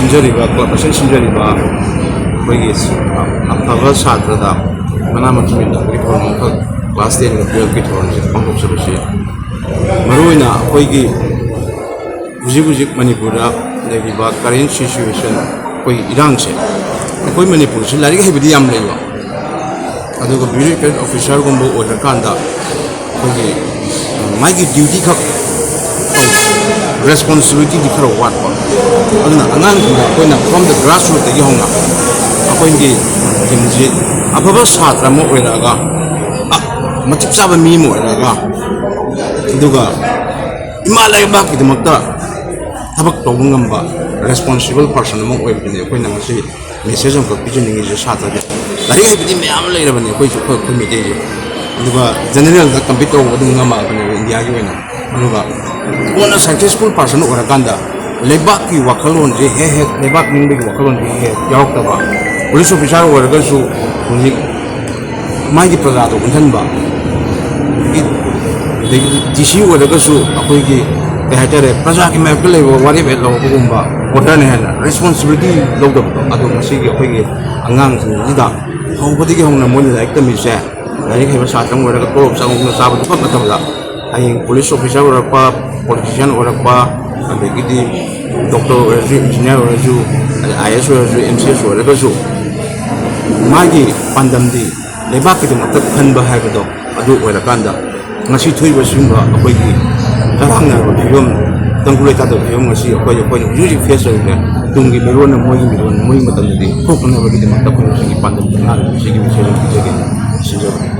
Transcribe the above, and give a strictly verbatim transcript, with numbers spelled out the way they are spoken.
ꯁꯤꯟꯖꯔꯤꯕ, club ꯑꯁꯤꯅ ꯁꯤꯟꯖꯔꯤꯕ ꯑꯩꯈꯣꯏꯒꯤ ꯑꯐꯕ ꯁꯥꯇ꯭ꯔꯗ ꯃꯅꯥ ꯃꯊꯨꯝ ꯌꯦꯟꯊꯣꯛꯄꯒꯤ ꯊꯧꯔꯝ ꯑꯃꯈꯛ ꯀ꯭ꯂꯥꯁ ꯇꯦꯟꯒ ꯇꯨꯌꯦꯜꯞꯀꯤ ꯊꯧꯔꯝꯁꯦ ꯄꯥꯡꯊꯣꯛꯆꯕꯁꯤ ꯃꯔꯨꯑꯣꯏꯅ ꯑꯩꯈꯣꯏꯒꯤ ꯍꯧꯖꯤꯛ ꯍꯧꯖꯤꯛ ꯃꯅꯤꯄꯨꯔꯗ ꯂꯩꯔꯤꯕ ꯀꯔꯦꯟ ꯁꯤꯆꯨꯋꯦꯁꯟ, ꯑꯩꯈꯣꯏꯒꯤ ꯏꯔꯥꯡꯁꯦ, ꯑꯩꯈꯣꯏ ꯃꯅꯤꯄꯨꯔꯁꯤ ꯂꯥꯏꯔꯤꯛ ꯍꯩꯕꯗꯤ ꯌꯥꯝ ꯂꯩꯕ, ꯑꯗꯨꯒ ꯕ꯭ꯌꯨꯔꯣꯀ꯭ꯔꯦꯠ ꯑꯣꯐꯤꯁꯥꯔꯒꯨꯝꯕ ꯑꯣꯏꯔꯀꯥꯟꯗ ꯑꯩꯈꯣꯏꯒꯤ ꯃꯥꯒꯤ ꯗ꯭ꯌꯨꯇꯤ ꯈꯛ, ꯔꯦꯁꯄꯣꯟꯁꯤꯕꯤꯂꯤꯇꯤꯗꯤ ꯈꯔ ꯋꯥꯠꯄ꯫ ꯑꯗꯨꯅ ꯑꯉꯥꯡꯁꯤꯡꯗ ꯑꯩꯈꯣꯏꯅ from the grassrootsꯇꯒꯤ ꯍꯧꯅ ꯑꯩꯈꯣꯏꯒꯤ ꯇꯤꯝꯁꯤ ꯑꯐꯕ ꯁꯥꯇ꯭ꯔ ꯑꯃ ꯑꯣꯏꯔꯛꯑꯒ, ꯑ, ꯃꯇꯤꯛ ꯆꯥꯕ ꯃꯤ ꯑꯃ ꯑꯣꯏꯔꯛꯑꯒ, ꯑꯗꯨꯒ ꯏꯃꯥ ꯂꯩꯕꯥꯛꯀꯤꯗꯃꯛꯇ ꯊꯕꯛ ꯇꯧꯕ ꯉꯝꯕ ꯔꯦꯁꯄꯣꯟꯁꯤꯕꯜ ꯄꯥꯔꯁꯟ ꯑꯃ ꯑꯣꯏꯕꯗꯨꯅꯤ ꯑꯩꯈꯣꯏꯅ ꯉꯁꯤ ꯃꯦꯁꯦꯖ ꯑꯃꯈꯛ ꯄꯤꯖꯅꯤꯡꯉꯤꯁꯦ ꯁꯥꯇ꯭ꯔꯗ꯫ ꯂꯥꯏꯔꯤꯛ ꯍꯩꯕꯗꯤ ꯃꯌꯥꯝ ꯑꯃ ꯂꯩꯔꯕꯅꯤ ꯑꯩꯈꯣꯏꯁꯨ, ꯑꯩꯈꯣꯏ, ꯑꯩꯈꯣꯏ ꯃꯩꯇꯩꯁꯦ꯫ ꯑꯗꯨꯒ ꯖꯦꯅꯔꯦꯜꯗ ꯀꯝꯄꯤꯠ ꯇꯧꯕ ꯑꯗꯨꯝ ꯉꯝꯃꯛꯑꯕꯅꯦꯕ ꯏꯟꯗꯤꯌꯥꯒꯤ ꯑꯣꯏꯅ꯫ ꯑꯗꯨꯒ ꯀꯣꯟꯅ ꯁꯛꯁꯦꯁꯐꯨꯜ ꯄꯥꯔꯁꯟ ꯑꯣꯏꯔꯀꯥꯟꯗ ꯂꯩꯕꯥꯛꯀꯤ ꯋꯥꯈꯜꯂꯣꯟꯁꯦ ꯍꯦꯛ ꯍꯦꯛ, ꯂꯩꯕꯥꯛ ꯅꯤꯡꯕꯒꯤ ꯋꯥꯈꯜꯂꯣꯟꯁꯦ ꯍꯦꯛ ꯍꯦꯛ ꯌꯥꯎꯔꯛꯇꯕ꯫ ꯄꯨꯂꯤꯁ ꯑꯣꯐꯤꯁꯥꯔ ꯑꯣꯏꯔꯒꯁꯨ ꯍꯧꯖꯤꯛ ꯃꯥꯒꯤ ꯄ꯭ꯔꯖꯥꯗꯣ ꯑꯣꯟꯁꯤꯟꯕ, ꯑꯗꯒꯤ ꯗꯤ ꯁꯤ ꯑꯣꯏꯔꯒꯁꯨ ꯑꯩꯈꯣꯏꯒꯤ, ꯀꯩ ꯍꯥꯏꯇꯥꯔꯦ, ꯄ꯭ꯔꯖꯥꯒꯤ ꯃꯥꯌꯣꯛꯇ ꯂꯩꯕ ꯋꯥꯔꯦꯞ ꯍꯦꯛ ꯂꯧꯕꯒꯨꯝꯕ, ꯚꯣꯇꯔꯅ ꯍꯦꯟꯅ ꯔꯦꯁꯄꯣꯟꯁꯤꯕꯤꯂꯤꯇꯤ ꯂꯧꯗꯕꯗꯣ, ꯑꯗꯣ ꯉꯁꯤꯒꯤ ꯑꯩꯈꯣꯏꯒꯤ ꯑꯉꯥꯡꯁꯤꯡꯁꯤꯗ ꯍꯧꯕꯗꯒꯤ ꯍꯧꯅ ꯃꯣꯏꯅ ꯂꯥꯏꯔꯤꯛ ꯇꯝꯃꯤꯁꯦ, ꯂꯥꯏꯔꯤꯛ ꯍꯩꯕ ꯁꯥꯇ꯭ꯔ ꯑꯃ ꯑꯣꯏꯔꯒ ꯇꯣꯂꯣꯞ ꯆꯪꯕ ꯆꯥꯕꯗꯨ ꯈꯛ ꯅꯠꯇꯕꯗ, ꯍꯌꯦꯡ ꯄꯨꯂꯤꯁ ꯑꯣꯐꯤꯁꯥꯔ ꯑꯣꯏꯔꯛꯄ, ꯄꯣꯂꯤꯇꯤꯁꯤꯌꯥꯟ ꯑꯣꯏꯔꯛꯄ, ꯑꯗꯒꯤꯗꯤ ꯗꯣꯛꯇꯔ ꯑꯣꯏꯔꯁꯨ, ꯏꯟꯖꯤꯅꯤꯌꯥꯔ ꯑꯣꯏꯔꯁꯨ, ꯑꯗꯩ ꯑꯥꯏ ꯑꯦꯁ ꯑꯣꯏꯔꯁꯨ, ꯑꯦꯝ ꯁꯤ ꯑꯦꯁ ꯑꯣꯏꯔꯒꯁꯨ, ꯃꯥꯒꯤ ꯄꯥꯟꯗꯝꯗꯤ ꯂꯩꯕꯥꯛꯀꯤꯗꯃꯛꯇ ꯈꯟꯕ ꯍꯥꯏꯕꯗꯣ ꯑꯗꯨ ꯑꯣꯏꯔꯀꯥꯟꯗ, ꯉꯁꯤ ꯊꯣꯛꯏꯕ ꯁꯤꯒꯨꯝꯕ ꯑꯩꯈꯣꯏꯒꯤ ꯆꯔꯥꯡꯅꯔꯕ ꯐꯤꯕꯝ, ꯇꯪꯗꯨ ꯂꯩꯇꯥꯗꯕ ꯐꯤꯕꯝ ꯑꯁꯤ ꯑꯩꯈꯣꯏ, ꯑꯩꯈꯣꯏꯅ ꯍꯧꯖꯤꯛ ꯍꯧꯖꯤꯛ ꯐꯦꯁ ꯇꯧꯔꯤꯕ ꯇꯨꯡꯒꯤ ꯃꯤꯔꯣꯟꯅ ꯃꯣꯏꯒꯤ ꯃꯤꯔꯣꯟ, ꯃꯣꯏꯒꯤ ꯃꯇꯝꯗꯗꯤ ꯊꯣꯛꯇꯅꯕꯒꯤꯗꯃꯛꯇ ꯑꯩꯈꯣꯏꯅ ꯉꯁꯤꯒꯤ ꯄꯥꯟꯗꯝ ꯊꯝꯅꯔꯤꯕ ꯁꯤꯒꯤ ꯃꯤꯁꯦ ꯑꯗꯨꯝ ꯄꯤꯖꯒꯦ꯫ ꯁꯤꯟꯖꯧ꯫